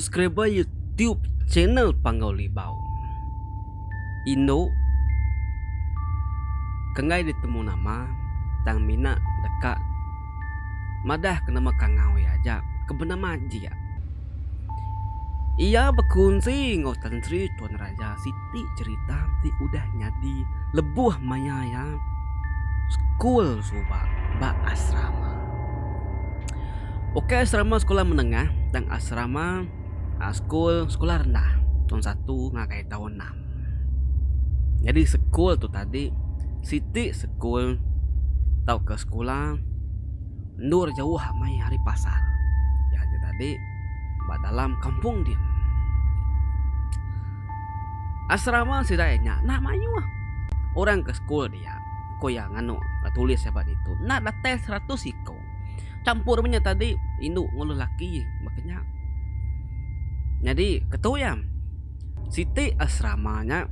Subscriber YouTube channel Panggau Libau. Indu ke enggai ditemu nama tang mina deka madah ke nama kangau iya aja ke benama Ajik. Iya bekunsi enggau Tan Sri Tuan Raja siti cherita ti udah nyadi lebuh maya iya sekul suba ba asrama. Ukai asrama sekolah menengah tang asrama sekul sekolah rendah taun satu ngagai taun enam. Nyadi sekul tu tadi siti sekul tauka sekula endur jauh amai ari pasar. Iya nya tadi ba dalam kampung din. Asrama sida iya nya enda mayuh orang ke sekul dia ku iya nganu tulis iya ba ditu enda datai seratus iku. Champur meh nya tadi indu enggau lelaki baka nya. Nyadi ketu iya siti asrama nya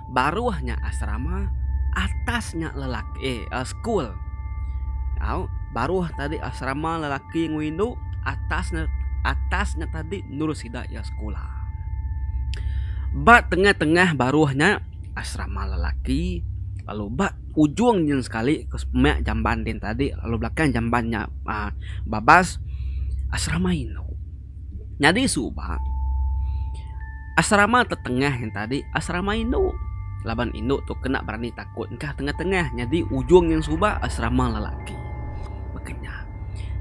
baruh nya asrama atas nya lelaki eh sekul. Au baruh tadi asrama lelaki enggau indu atas ne atas nya tadi endur sida iya sekula. Ba tengah-tengah baruh nya asrama lelaki lalu ba Ujung nyin sekali ke semak jamban din tadi lalu belakang jamban nya uhh babas asrama indu. Nyadi suba asrama tetengah nyin tadi asrama indu laban indu tu kena berani takut engka tengah-tengah nyadi ujung nyin suba asrama lelaki. Baka nya.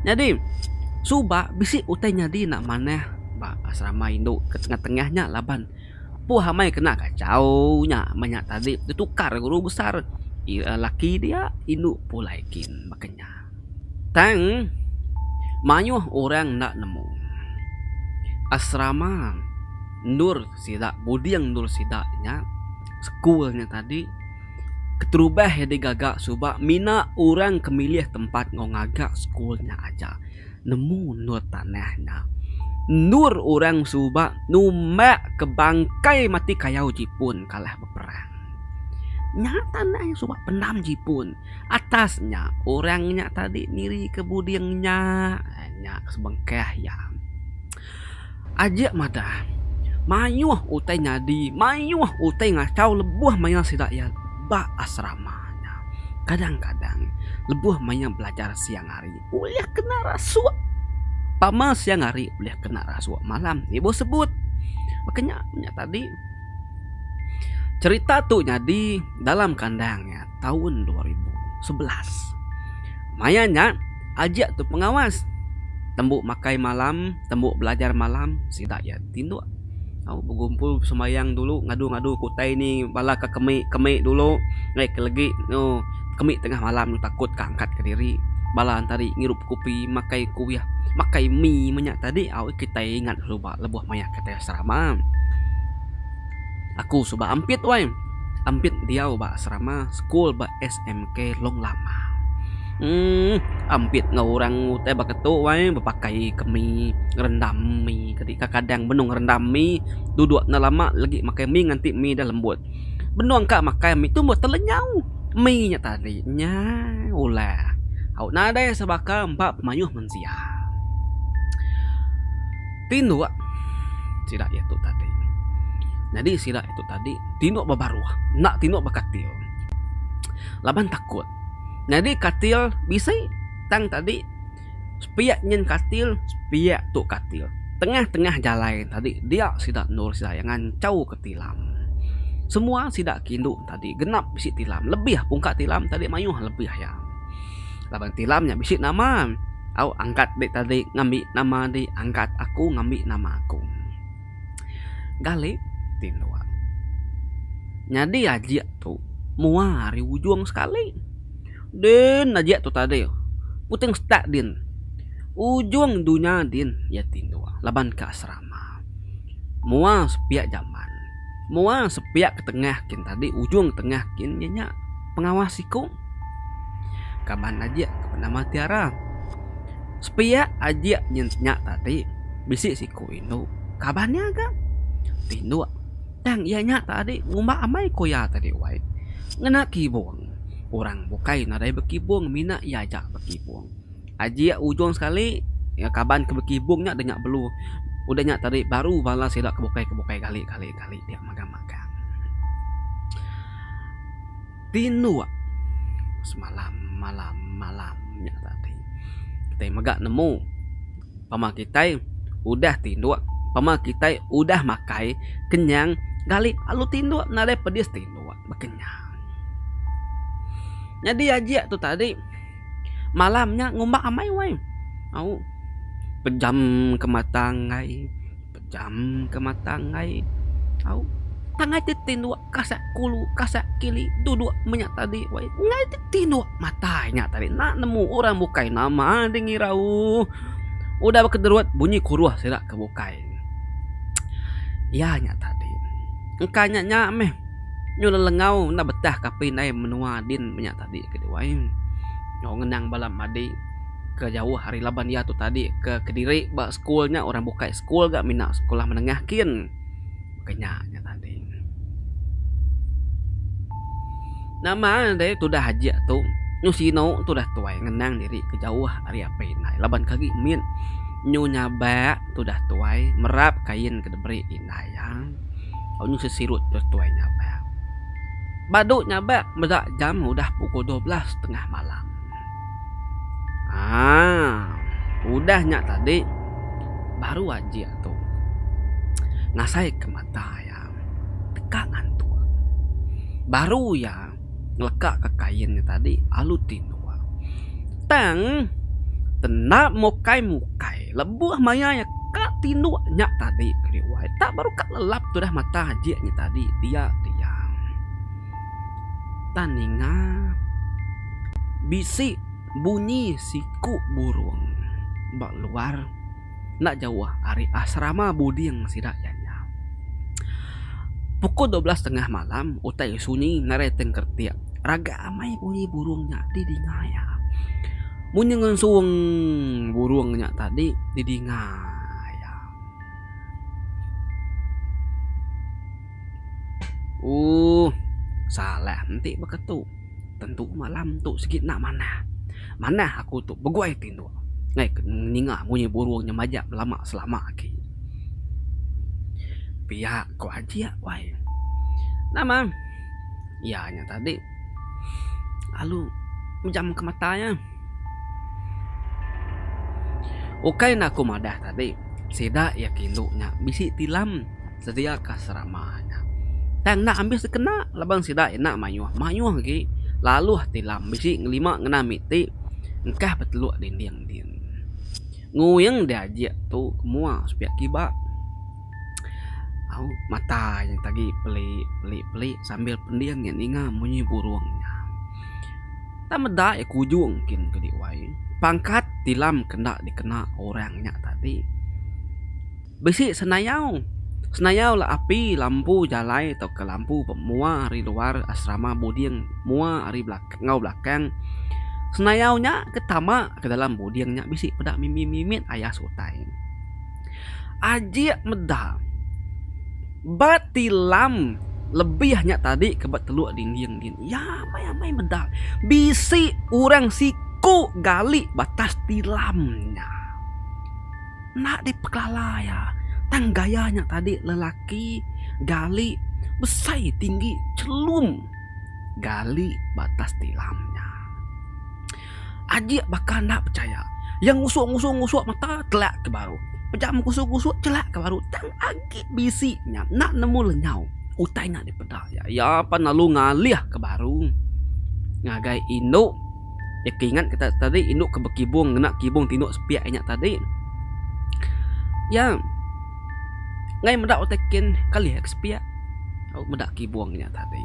Nyadi suba bisi utai nyadi enda manah ba asrama indu ke tengah-tengah nya laban. Puh amai kena kachau nya meh nya tadi ditukar guru besar laki dia indu pulai kin baka nya. Tang mayuh orang enda nemu asrama endur sida buding endur sida nya sekul nya tadi keterubah iya digaga suba mina orang ke milih tempat enggau ngaga sekul nya aja. Nemu endur tanah nya. Endur orang suba numbak ke bangkai mati kayau Jipun kalah beperang. Nya tanah nya suba pendam Jipun. Atas nya orang nya tadi niri ke buding nya. Nya sebengkah iya. Ajik madah, mayuh utai nyadi, mayuh utai ngachau lebuh maya sida iya ba asrama nya. Kadang-kadang, lebuh maya belajar siang hari ulih kena rasuk. Pama siang hari ulih kena rasuk malam ibuh sebut. Baka nya nya tadi. Cherita tu nyadi dalam kandang iya taun 2011. Maya nya, Ajik tu pengawas. Tembu makai malam, tembu belajar malam, sida iya tinduk. Au begumpul besembayang dulu ngadu-ngadu ke utai ni bala ke kemi-kemi dulu ngai ke legi nyu kemi tengah malam nyu takut ka angkat kediri. Bala entari ngirup kopi, makai kuih, makai mi meh nya tadi au kitai ingat suba lebuh maya kitai asrama. Aku suba ampit wai. Ampit diau ba asrama sekul ba SMK Long Lama. Uhh ampit enggau orang utai baka tu wai bepakai kemi ngerendam mi kadi kadang benung ngerendam mi duduk enda lama lagi makai mi nganti mi dah lembut. Benung ka makai mi tu meh telenyau mi nya tadi. Nya ulah au nadai sebaka empa pemayuh mensia. Tinduk sida iya tu tadi. Nyadi sida iya tu tadi tinduk ba baruh enda tinduk ba katil laban takut. Nyadi katil bisi tang tadi sepiak nyin katil sepiak tu katil. Tengah-tengah jalai tadi dia sida endur sida iya nganchau ke tilam. Semua sida ke indu tadi genap bisi tilam lebih pungka tilam tadi mayuh lebih iya. Laban tilam nya bisi nama. Au angkat dik tadi ngambi nama dik angkat aku ngambi nama aku. Gali tinduk. Nyadi ajik tu mua ari ujung sekali. Din ajik tu tadi puting setak din ujung dunya din iya tinduk laban ke asrama. Mua sepiak jamban mua sepiak ke tengah kin tadi ujung tengah kin iya nya pengawas siku. Kaban ajik ke benama Tiara. Sepiak ajik nyin nya tadi bisi siku indu kaban iya ga tinduk tang iya nya tadi ngumba amai ku iya tadi wai ngena kibung. Orang bukai nadai bekibung mina iya aja bekibung. Ajik ujung sekali kaban ke bekibung nya deh nya belu. Udah nya tadi baru bala sida ke bukai ke bukai gali gali gali dia magang magang. Tinduk semalam malam malam nya tadi. Kitai mega nemu pama kitai udah tinduk pama kitai udah makai kenyang gali lalu tinduk nadai pedis tinduk bekenyang. Nyadi ajik tu tadi malam nya ngumba amai wai au pejam ke mata enggai pejam ke mata enggai au tang ai ti tinduk kasak kulu kasak kili duduk menya tadi wai enggai ti tinduk mata nya tadi enda nemu orang bukai nama deh ngirau udah beketerut bunyi kuruh sida ke bukai iya nya tadi engka nya nya meh. Nyu lelengau enda betah ke api indai menua din menya tadi ke duai. Nyau ngenang bala madi ke jauh ari laban iya tu tadi ke kediri ba sekul nya orang bukai sekul ga mina sekolah menengah kin. Baka nya nya tadi. Nama deh tudah ajik tu nyu sinu tudah tuai ngenang diri ke jauh ari api indai laban ke agi mit nyu nyabak tudah tuai merap kain ke diberi indai iya. Tau nyu sesirut ke tuai nyabak. Badu nyabak meda jam udah pukul 12 tengah malam. Aa udah nya tadi baru ajik tu ngasai ke mata iya deka ngantuk. Baru iya ngeleka ke kain nya tadi alu tinduk. Tang enda mukai-mukai lebuh maya iya ka tinduk nya tadi kediwai tak baru ka lelap tudah mata ajik nya tadi dia dia. Tang ninga bisi bunyi siku burung ba luar enda jauh ari asrama buding sida iya nya. Pukul 12 tengah malam utai sunyi ngarai tengkertik raga amai bunyi burung nya didinga iya. Munyi ngensung burung nya tadi didinga iya. Ooh salah enti baka tu tentu malam tu sigi enda manah. Manah aku tu beguai tinduk ngai ke ninga munyi burung nya majak belama selama agi. Pia ko ajik wai. Nama iya nya tadi lalu mejam ke mata iya. Ukai ne aku madah tadi sida iya ke indu nya bisi tilam sedia ka serama nya. Tang enda ambis dikena laban sida ina mayuh. Mayuh agi laluh tilam bisi ngelima ngena miti engkah beteluk dinding din. Nguing diajik tu ke mua sepiak kiba. Au mata nya tagi peli peli peli sambil pending nya ninga munyi burung nya. Tang meda iya ke ujung kin ke diwai pangkat tilam ke enda dikena orang nya tadi. Bisi senayau. Senayau la api lampu jalai tauka lampu ba mua ari luar asrama buding mua ari enggau belakang. Senayau nya ke tama ke dalam buding nya bisi peda mimit mimit ayas utai. Ajik meda ba tilam lebih nya tadi ke ba teluk dinding din iya amai amai meda bisi orang siku gali ba atas tilam nya. Enda dipekelala iya tang gaya nya tadi lelaki gali besai tinggi chelum gali ba atas tilam nya. Ajik baka enda pechaya. Iya ngusuk ngusuk ngusuk mata telak ke baru. Pejam ngusuk ngusuk chelak ke baru tang agi bisi nya enda nemu lenyau utai nya dipeda iya. Iya pan lalu ngalih ke baru ngagai indu iya ke ingat kita tadi indu ke bekibung ngena kibung tinduk sepiak nya tadi. Iya Ngai meda utai kin kalih ke sepiak au meda kibung nya tadi.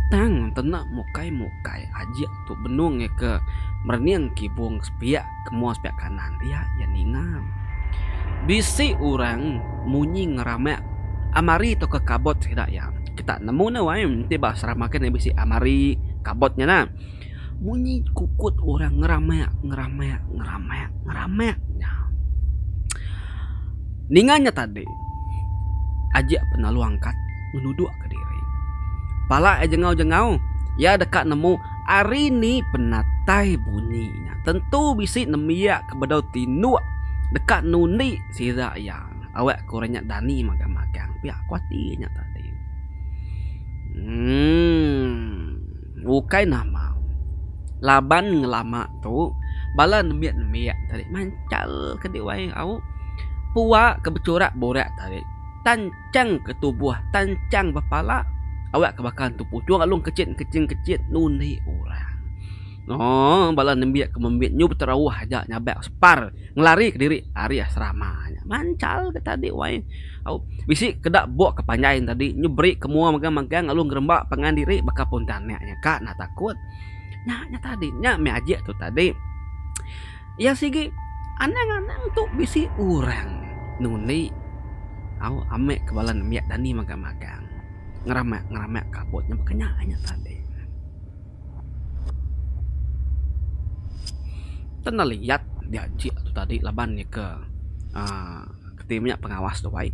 Tang tena mukai mukai ajik tu benung iya ke merening kibung sepiak ke mua sepiak kanan dia iya ninga. Bisi orang munyi ngeramak amari tauka kabot sida iya. Kita nemu ne wai enti ba asrama kin bisi amari kabot nya nah. Munyi kukut orang ngeramak ngeramak ngeramak ngeramak nya. Ninga nya tadi ajik penalu angkat ngenuduk ke diri. Pala iya jengau-jengau iya deka nemu ari ni penatai bunyi nya. Tentu bisi nembiak ke bedau tinduk. Deka nundi sida iya awak ke orang nya dani magang-magang pia ku ati nya tadi. Emm ukai nama laban ngelama tu bala nembiak-nembiak tadi manchal ke diwai au pua ke bechurak burak tadi tanchang ke tubuh tanchang bepala awak ke baka entu puchung lalu kechit keching kechit nundi orang. Ooh bala nembiak ke membit nyu beterauh aja nyabak separ ngelari kediri ari asrama nya. Manchal ke tadi wai. Au bisi keda bok ke panjai ne tadi nyu beri ke mua magang-magang lalu ngeremba pangan diri baka pontianak nya ka enda takut. Nya nya tadi nya meh ajik tu tadi. Iya sigi anang-anang tu bisi orang nundi au ame ke bala nembiak dani magang-magang ngeramak ngeramak kabut nya baka nya nya tadi. Tenda liat diaji tu tadi laban iya ke uhh keti menya pengawas tu ai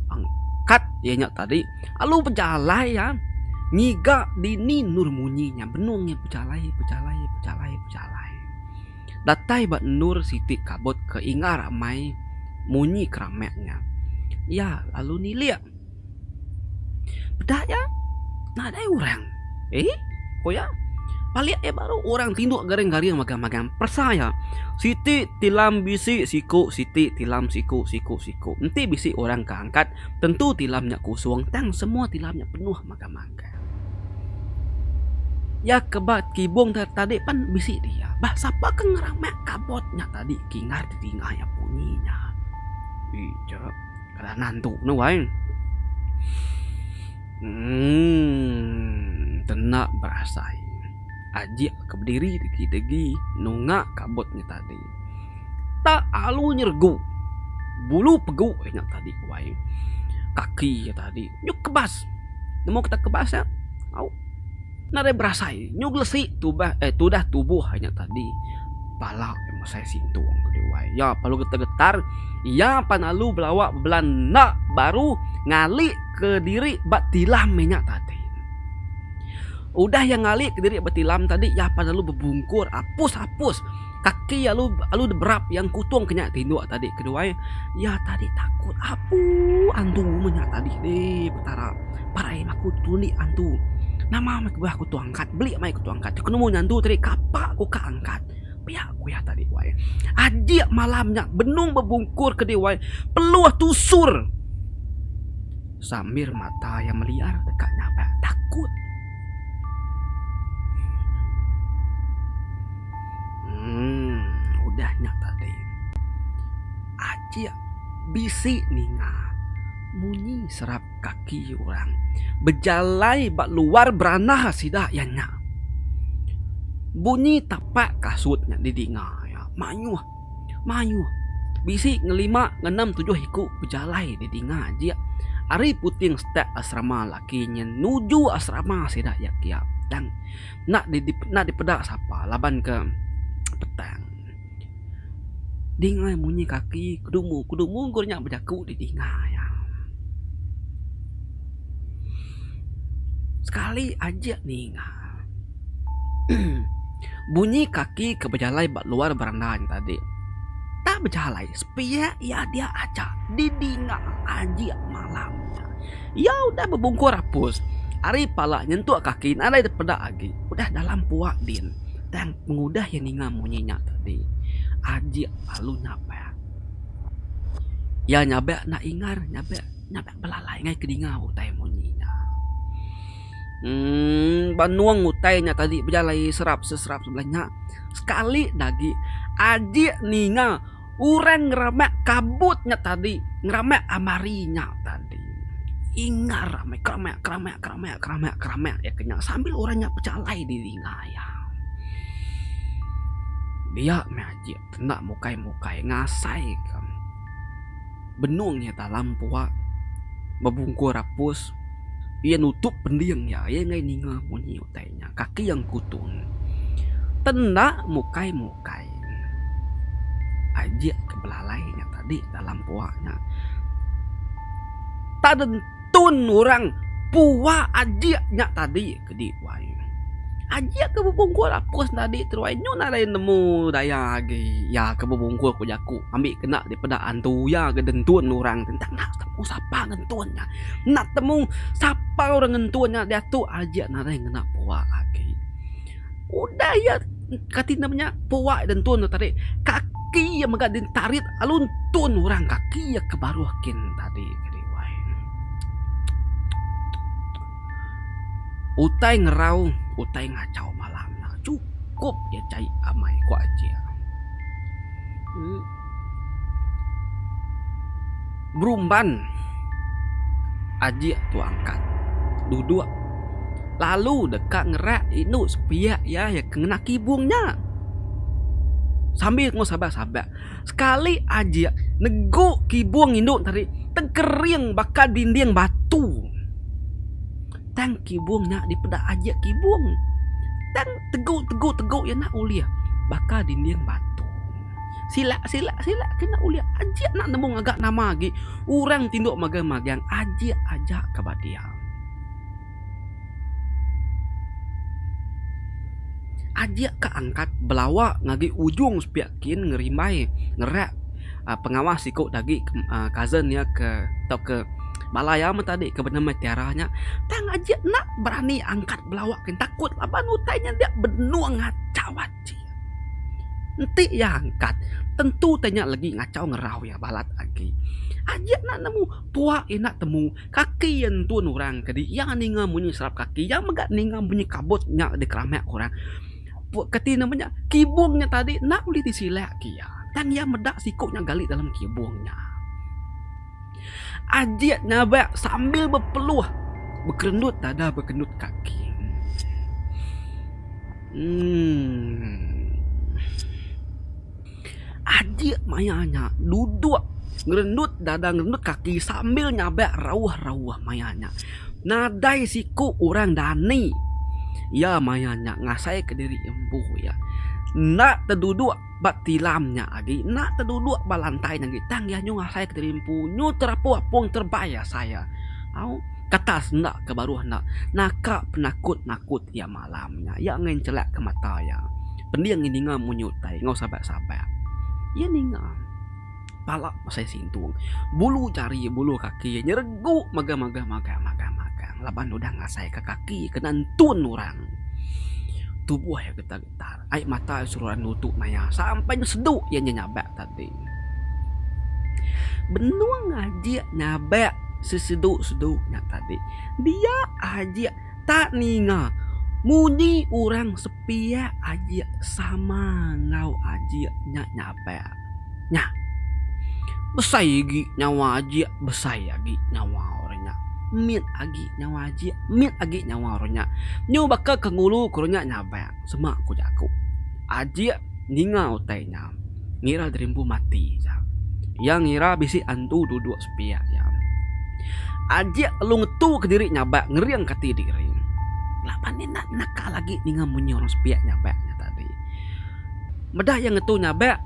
angkat iya nya tadi lalu bejalai iya ngiga dini endur munyi nya benung iya bejalai bejalai bejalai bejalai datai ba endur siti kabut ke inggar amai munyi keramek nya iya lalu nilik. Peda iya nadai orang. Eh ku iya palik iya baru orang tinduk garing-garing magang-magang. Peresa iya siti tilam bisi siku siti tilam siku siku siku. Enti bisi orang ke angkat tentu tilam nya kusung tang semua tilam nya penuh magang-magang. Iya ke ba kibung tadi pan bisi dia. Bah sapa ke ngeramak kabut nya tadi ke ingar didinga iya bunyi nya. Ija. Kala nantu ne wai. Emm tena berasai ajik ke bediri degi-degi nunga kabut nya tadi. Tak alu nyeregu bulu pegu nya tadi wai. Kaki iya tadi nyu kebas. Nemu kita kebas nya au. Nadai berasai nyu gelesi tubah eh tudah tubuh nya tadi pala ke mesai sintung ke diwai. Iya perlu getar-getar iya pan lalu belawa bebela enda baru ngali ke diri ba tilam inya tadi. Udah iya ngali ke diri ba tilam tadi iya pan lalu bebungkur apus-apus kaki lalu lalu diberap iya ngkutung ke nya tinduk tadi ke diwai. Iya tadi takut apu antu meh nya tadi deh petara. Parai aku tundi antu. Nama meh kebuah aku tu angkat beli meh aku tu angkat. Aku nemu nya antu tadi kapa ku ka angkat. Pia ku iya tadi wai. Adik malam nya benung bebungkur ke dih wai peluh tusur. Samir mata iya meliar deka nyabak takut. Uhh udah nya tadi. Ajik bisi ninga munyi serap kaki orang bejalai ba luar beranda sida iya nya. Bunyi tapak kasut nya didinga iya mayuh mayuh bisi ngelima ngenam tujuh iku bejalai didinga aja ari puting setak asrama laki nya nuju asrama sida iya kia tang enda enda dipeda sapa laban ke petang. Dinga munyi kaki kedumu kedumu ku nya bejaku didinga iya. Sekali aja ninga bunyi kaki ke bejalai ba luar beranda nya tadi tak bejalai sepiak iya dia aja didinga aja malam nya. Iya udah bebungkur apus ari pala nyentuk kaki nadai dipeda agi udah dalam puak din. Tang pengudah iya ninga munyi nya tadi, Ajik lalu nyabak. Iya nyabak enda ingar, nyabak nyabak belalai ngagai ke dinga utai munyi nya. Emm benung utai nya tadi bejalai serap seserap sebelah nya, sekali da agi Ajik ninga Orang ngeramak kabut nya tadi, ngeramak amari nya tadi. Ingar amai keramak keramak keramak keramak keramak iya ke nya sambil orang nya bejalai di dinga iya. Dia meh aji enda mukai mukai ngasai ka benung iya dalam pua bebungkur apus iya nutup pending iya, iya enggai ninga munyi utai nya. Kaki iya ngkutung. Tenda mukai mukai. Ajik ke belalai nya tadi dalam pua nya. Tadentun orang pua ajik nya tadi ke di wai. Ajik ke bebungkur apus tadi teruai nyu nadai nemu daya agi iya ke bebungkur ku jaku ambi kena dipeda antu iya ke dentun orang ti enda temu sapa ngentun nya. Enda temu sapa orang ngentun nya diatu ajik nadai ngena pua agi. Udah iya kati nama nya pua dentun tu tadi kaki iya mega ditarit lalu entun orang kaki iya ke baruh kin tadi. Utai ngerau, utai ngachau malam nya chukup iya jai amai ku Ajik. Berumban Ajik tu angkat duduk lalu deka ngerak indu sepiak iya ke ngena kibung nya. Sambil enggau sabak-sabak sekali Ajik negu kibung indu tadi tegering baka dinding batu. Tang kibung nya dipeda ajik kibung. Tang tegu tegu tegu iya enda ulih baka dinding batu. Silak silak silak ke enda ulih ajik enda nemu ngaga nama agi orang tinduk magang magang ajik aja ke ba dia. Ajik ka angkat belawa ngagai ujung sepiak kin ngerimbai ngerak pengawas siku da agi cousin iya ke tauka bala iya meh tadi ke benama Tiara nya tang ajik enda berani angkat belawa kin takut laban utai nya dia benung ngachau ajik. Enti iya angkat tentu utai nya legi ngachau ngerau iya balat agi. Ajik enda nemu pua iya enda temu kaki iya entun orang ke di iya ninga munyi serap kaki iya mega ninga munyi kabut nya dikeramek orang. Keti nama nya kibung nya tadi enda ulih disilak ke iya. Tang iya meda siku nya gali dalam kibung nya. Ajik nyabak sambil bepeluh bekerendut dada bekerendut kaki. Uhh. Ajik maya nya duduk ngerendut dada ngerendut kaki sambil nyabak rauh-rauh maya nya. Nadai siku orang dani iya maya nya ngasaika diri empu iya. Enda teduduk ba tilam nya agi, enda teduduk ba lantai nya agi tang iya nyu ngasaika diri empu nyu terapu apung terebai asai iya. Au katas enda ke baruh enda naka penakut nakut iya malam nya. Iya enggai nchelakka mata iya. Pending iya ninga munyi utai enggau sabak-sabak. Iya ninga. Pala pasai sintung. Bulu jari bulu kaki iya nyeregu magang magang magang magang magang laban udah ngasaika kaki kena entun orang. Tubuh iya getar getar. Ai mata iya seruran nutu maya sampai nya sedu iya nya nyabak tadi. Benung ajik nyabak sesedu sedu nya tadi. Dia ajik tak ninga munyi orang sepiak ajik sama enggau ajik nya nyabak. Nya. Besai agi nyawa ajik besai agi nyawa orang nya. Mit agi nyawa ajik mit agi nyawa orang nya. Nyu baka ke ngulu ke orang nya nyabak sema ku jaku. Ajik ninga utai nya ngira diri empu mati ja. Iya ngira bisi antu duduk sepiak iya. Ajik lalu ngetu kediri nyabak ngering ke ati diri. Laban iya enda nakal agi ninga munyi orang sepiak nyabak nya tadi. Meda iya ngetu nyabak,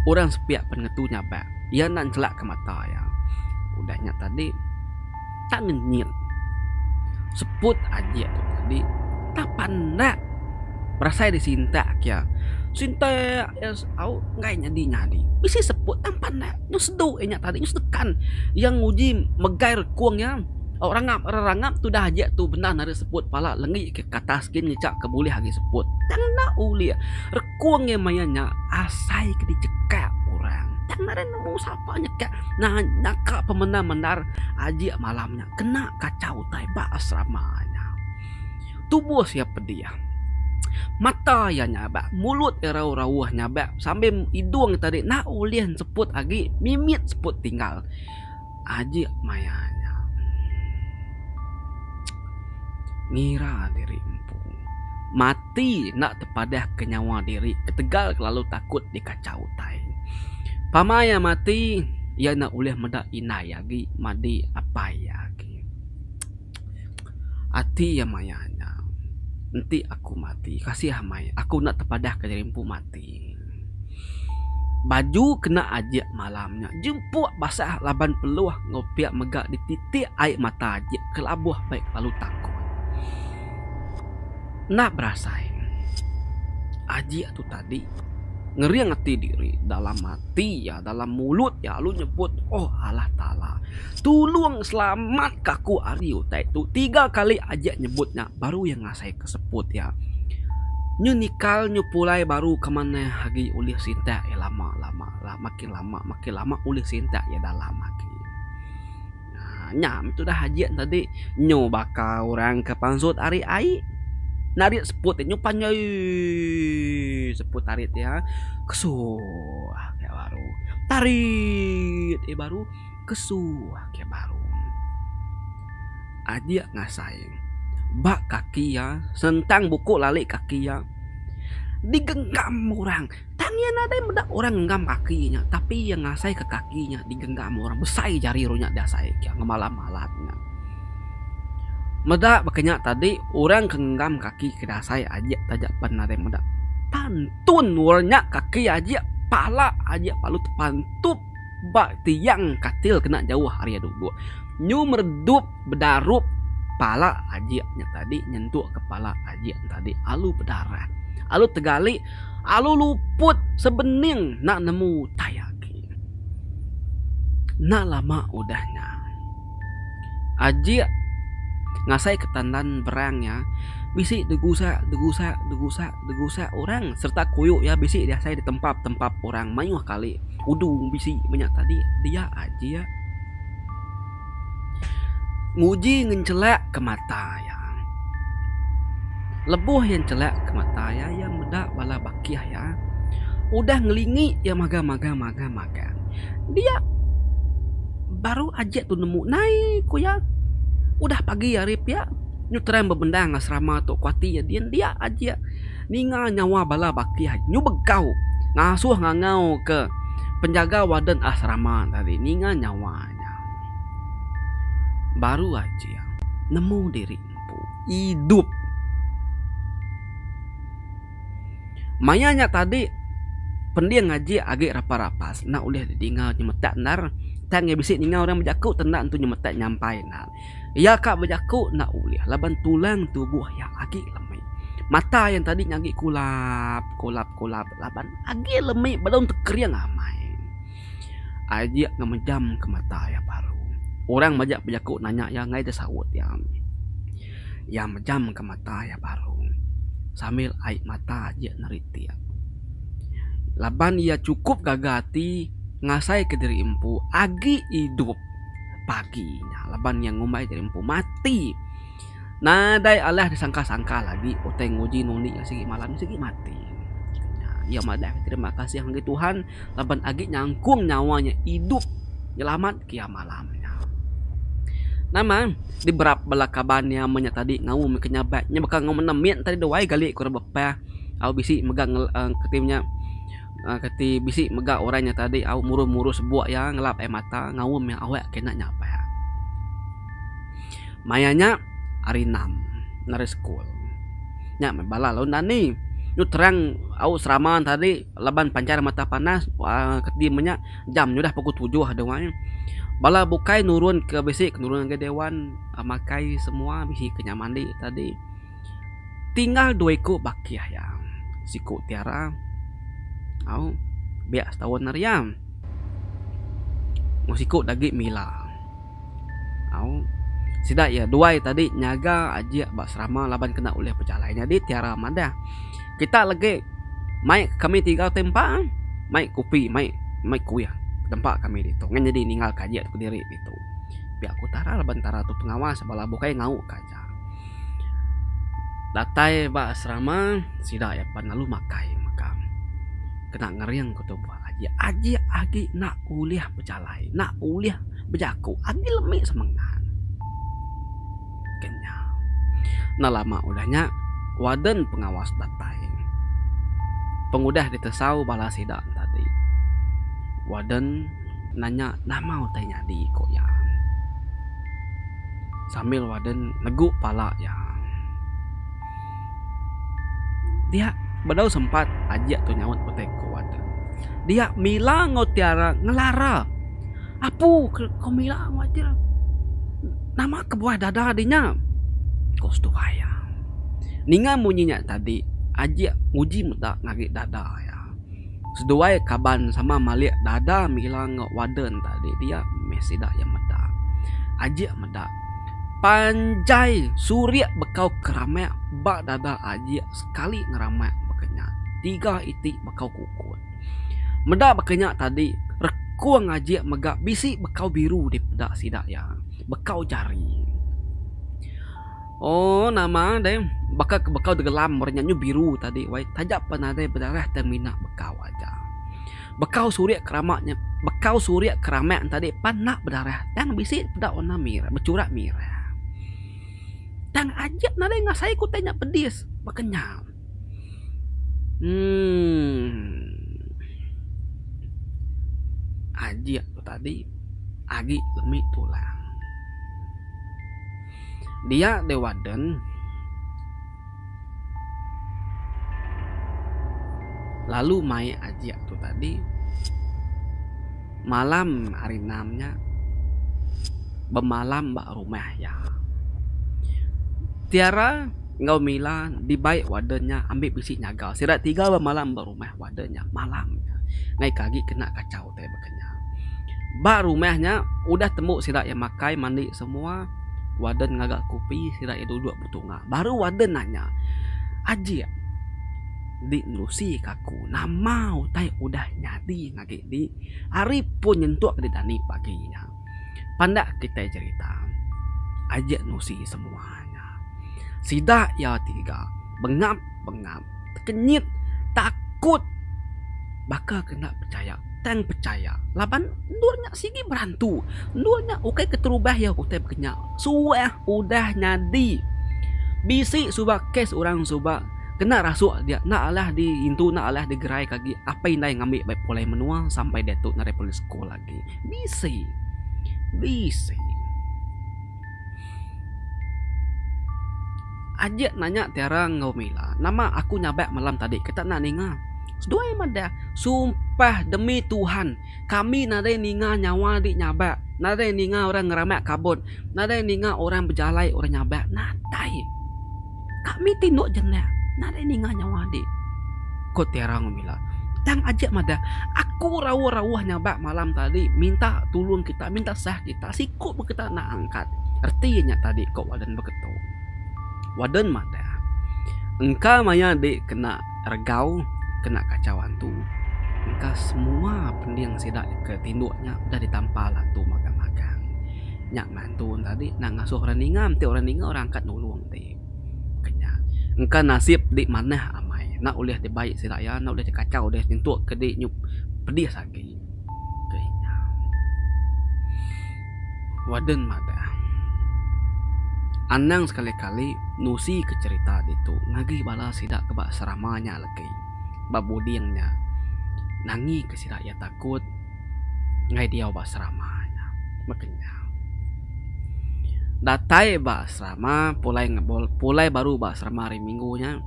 orang sepiak pan ngetu nyabak. Iya enda nchelakka mata iya. Udah nya tadi, tak ngenyit. Seput ajik tu tadi, tak pandak berasai disintak iya. Sintak iya au enggai nyadi-nyadi. Bisi seput tang pandak. Nyu sedu iya nya tadi, nyu sedekan. Iya nguji megai rekung iya. Rangap rerangap tudah ajik tu bendar narit seput pala lenggi ke katas gin ngica ke bulih agi seput. Tang enda ulih. Rekung iya maya nya asai ke dicekak orang. Tang nadai nemu sapa nyekak naka pemendar mendar ajik malam nya kena kachau utai ba asrama nya. Tubuh iya pedih. Mata iya nyabak, mulut iya rauh rauh nyabak sambil idung iya tadi enda ulih seput agi mimit seput tinggal. Ajik maya nya ngira diri empu mati enda tepadah ke nyawa diri ketegal kelalu takut dikachau utai. Pama iya mati iya enda ulih meda indai agi madi apai iya agi. Ati iya maya nya enti aku mati kasih amai aku enda tepadah ke diri empu mati. Baju kena ajik malam nya jempuk basah laban peluh enggau pia mega dititik ai mata ajik ke labuh bai kelalu takut. Enda berasai Ajik tu tadi ngering ati diri dalam ati iya dalam mulut iya lalu nyebut oh Allah Taala tulung selamat ka aku ari utai tu tiga kali Ajik nyebut nya baru iya ngasai ke seput iya nyu nikal nyu pulai baru ke manah agi ulih sintak iya lama lama makin lama makin lama ulih sintak iya dalam agi. Nya meh tudah ajik tadi nyu baka orang ke pansut ari ai narit seput nyu panjai seput tarit iya kesuh agi baru tarit iya baru kesuh agi baru. Ajik ngasai ba kaki iya sentang buku lali kaki iya digenggam orang. Tang iya nadai meda orang ngenggam kaki nya tapi iya ngasaika kaki nya digenggam orang besai jari orang nya diasaika ngemalam-malam nya. Meda baka nya tadi orang ke ngenggam kaki ke diasai ajik taja pen nadai meda. Pantun orang nya kaki ajik pala ajik lalu tepantup ba tiang katil kena jauh ari iya duduk. Nyu meredup bedarup pala ajik nya tadi nyentuk ke pala ajik tadi alu bedarah alu tegali. Alu luput sebening enda nemu utai agi. Enda lama udah nya, Ajik ngasai ke tandan berang iya bisi degusak degusak degusak degusak orang sereta kuyu iya bisi diasai ditempap tempap orang mayuh kali udu bisi menya tadi dia Ajik. Nguji ngenchelak ke mata iya. Lebuh iya nchelak ke mata iya, iya meda bala bakih iya udah ngelingi iya magang magang magang magang. Dia baru ajik tu nemu nai ku iya. Udah pagi hari pia nyu terang bebendang asrama tu ku ati iya din dia ajik ninga nyawa bala bakih nyu begau ngasuh ngangau ke penjaga warden asrama tadi ninga nyawa. Nya. Baru aja nemu diri empu idup. Maya nya tadi pending aji agi rapas-rapas enda ulih didinga nyemetak endar tang iya bisi ninga orang bejaku te enda entu nyemetak nyampai endar. Iya ka bejaku enda ulih laban tulang tubuh iya agi lemi. Mata iya tadi nya agi kulap kulap kulap laban agi lemi belum tekering amai. Ajik ngemejam ke mata iya baru. Orang majak bejaku nanya iya enggai deh saut iya. Iya mejam ke mata iya baru sambil ai mata ajik neritik. Laban iya chukup gaga ati ngasai ke diri empu agi idup pagi nya laban iya ngumbai diri empu mati. Nadai alah disangka-sangka lagi utai nguji nundi iya sigi malam sigi mati. Iya madah terima kasih ngagai Tuhan laban agi nyangkung nyawa nya idup nyelamat ke iya malam nya. Nama diberap bala kaban iya meh nya tadi ngaum ke nyabak nya baka ngaum mene mit tadi duai gali ku orang bepah au bisi mega keti nya keti bisi mega orang nya tadi au murus-murus buk iya ngelap ai mata ngaum iya awak ke enda nyabak. Maya nya hari enam ngagai sekul. Nya meh bala lalu dani. Nyu terang au serama tadi laban pancar mata panas uhh keti meh nya jam nyudah pukul tujuh deh wai. Bala bukai nurun ke bisi ke nurun ngagai dewan makai semua bisi ke nya mandi tadi. Tinggal dua iku bakih iya. Siku Tiara au biak setaun ari iya. Mung siku da agi Mila. Au. Sida iya duai tadi nyaga ajik ba serama laban kena ulih pejalai. Nyadi Tiara madah, Kita legi mai kami tiga ti empa mai kopi mai mai kuih tempa kami ditu. Ngan nyadi ninggal ka ajik kediri ditu. Pia ku Tara laban Tara tu pengawas bala bukai ngauk ka aja. Datai ba asrama sida iya pan lalu makai mega kena ngering ku tubuh ajik. Ajik agi enda ulih pejalai enda ulih bejaku agi lemi semengat. Kenya. Enda lama udah nya warden pengawas datai. Pengudah ditesau bala sida tadi warden nanya nama utai nyadi ku iya. Sambil warden negu pala iya. Dia bedau sempat ajik tu nyaut utai ku warden. Dia Mila enggau Tiara ngelara. Apu ko Mila enggau Ajik. Nama kebuah dada di nya? Ku seduai iya. Ninga munyi nya tadi, Ajik nguji meda ngagai dada iya. Seduai kaban sama malik dada Mila enggau warden tadi dia meh sida iya meda. Ajik meda panjai surik bekau keramak ba dada Ajik sekali ngeramak baka nya tiga iti bekau kukut. Meda baka nya tadi rekung Ajik mega bisi bekau biru dipeda sida iya bekau jari. Oh nama deh baka ke bekau tegelam orang nya nyu biru tadi wai taja pan nadai bedarah tang mina bekau aja. Bekau surik keramak nya bekau surik keramak tadi pan enda bedarah tang bisi peda warna mirah bechurak mirah. Tang ajak nadai ngasai ku utai nya pedis baka nya. Emm ajik tu tadi agi lemi tulang. Dia deh warden lalu mai ajik tu tadi malam hari enam nya bemalam ba rumah iya. Tiara enggau Mila dibai warden nya ambi bisi nyaga sida tiga bemalam ba rumah warden nya malam nya ngaika agi kena kachau. Utai baka nya. Ba rumah nya udah tembu sida iya makai mandi semua warden ngaga kopi sida iya duduk betunga. Baru warden nanya, Ajik, di nerusi ka aku nama utai udah nyadi ngagai di ari pun nyentuk ke dani pagi nya. Pandak kitai jerita, Ajik nusi semua nya. Sida iya tiga bengap bengap tekenyit takut baka ke enda pechaya tang pechaya laban endur nya sigi berantu endur nya ukai keterubah iya utai baka nya suah udah nyadi bisi suba kes orang suba kena rasuk dia enda alah di intu enda alah digerai ke agi apai indai ngambi bai pulai menua sampai diatu nadai pulai sekul agi bisi bisi. Ajik nanya Tiara enggau Mila, nama aku nyabak malam tadi kita enda ninga. Seduai madah, sumpah demi Tuhan, kami nadai ninga nyawa di nyabak, nadai ninga orang ngeramak kabut, nadai ninga orang bejalai orang nyabak, nadai. Kami tinduk jenak, nadai ninga nyawa di. Ku Tiara enggau Mila. Tang Ajik madah, aku rauh-rauh nyabak malam tadi minta tulung kita, minta sah kita, siku pun kita enda angkat. Reti nya tadi ku Warden beketu. Warden madah, engka maya di kena regau, kena kachau antu, engka semua pending sida ke tinduk nya udah ditampal antu magang-magang. Nya meh antu tadi enda ngasuh orang ninga, enti orang ninga orang angkat nulung ti. Ke nya, engka nasib di manah amai enda ulih dibai sida iya, enda ulih dikachau deh nyentuk ke di nyup pedis agi. Ke nya. Warden madah, Anang sekali-kali nusi ke cherita ditu ngagai bala sida ke ba asrama nya legi, ba buding nya. Nangi ke sida iya takut ngagai diau ba asrama nya. Meh nya. Datai ba asrama pulai pulai baru ba asrama hari minggu nya,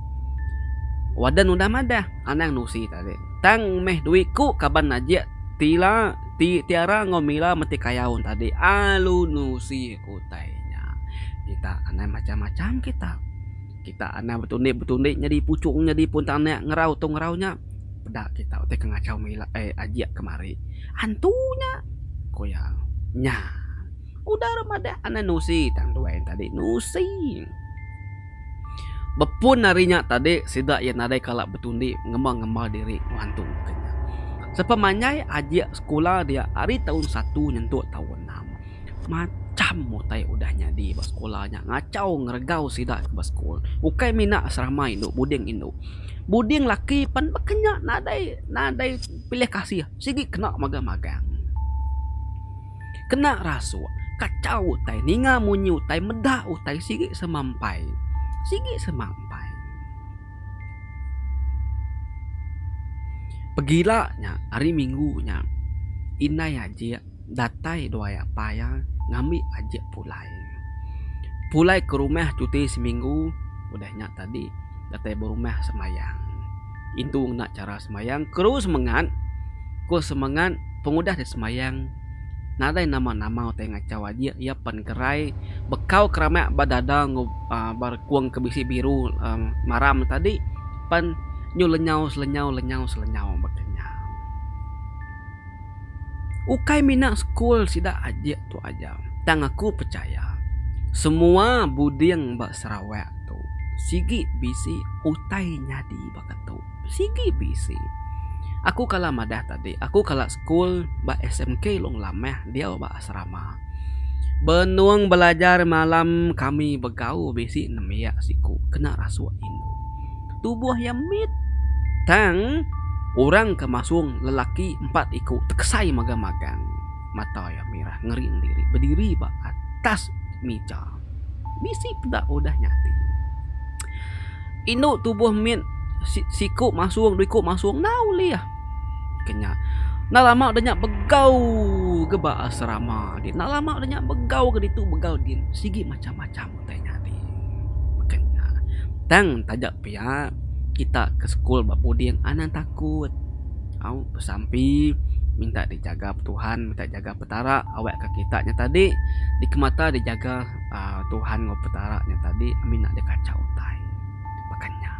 warden udah madah anang nusi tadi. Tang meh dua iku kaban ajik tila. Ti tiara enggau mila meti kayau tadi alu nusi ku utai nya. Kita anang macam-macam kita. Kita anang betundi-betundi nyadi puchung nyadi pun tanak ngerau tu ngerau nya. Peda kita utai ke ngachau mila eh ajik kemari. Antu nya ku iya. Nya. Udah ra madah anang nusi tang duai tadi nusi. Bepun ari nya tadi sida iya nadai kala betundi ngema-ngema diri ngelantu ke nya. Sepemanjai ajik sekula dia ari taun satu nyentuk taun enam. Macham utai udah nyadi ba sekula nya ngachau ngeregau sida ke besekul. Ukai mina asrama indu buding indu. Buding laki pan baka nya nadai nadai pilih kasih sigi kena magang-magang. Kena rasuk, kachau utai, ninga munyi utai, meda utai sigi semampai. Sigi semampai. Pegila nya, hari minggu nya, indai ajik datai duai apai iya ngambi ajik pulai. Pulai ke rumah cuti seminggu udah nya tadi datai ba rumah sembahyang. Intu ngena chara sembahyang keru semengat, ku semengat pengudah disembahyang. Nadai nama-nama utai ngachau aja iya pen gerai bekau keramak ba dada enggau ba rekung ke bisi biru maram tadi pen nyu lenyau selenyau lenyau selenyau baka nya. Ukai mina sekul sida aja tu aja tang aku pechaya semua buding ba Sarawak tu sigi bisi utai nyadi baka tu. Sigi bisi. Aku kala madah tadi, aku kala sekul ba SMK Long Lamah diau ba asrama. Benung belajar malam kami begau bisi nembiak siku kena rasuk indu. Tubuh iya mit tang orang ke masung lelaki empat iku tekesai magang-magang. Mata iya mirah ngering diri bediri ba atas mija. Bisi peda udah nyadi. Indu tubuh mit siku masung dua iku masung enda ulih ke nya. Enda lama udah nya begau ga ba asrama di. Enda lama udah nya begau ga ditu begau din sigi macam-macam utai nyadi. Baka nya. Tang taja pia kita ke sekul ba buding anang takut. Au besampi minta dijaga Tuhan minta jaga Petara awak ka kita nya tadi dikemata dijaga uhh Tuhan enggau Petara nya tadi ambi enda dikachau utai baka nya.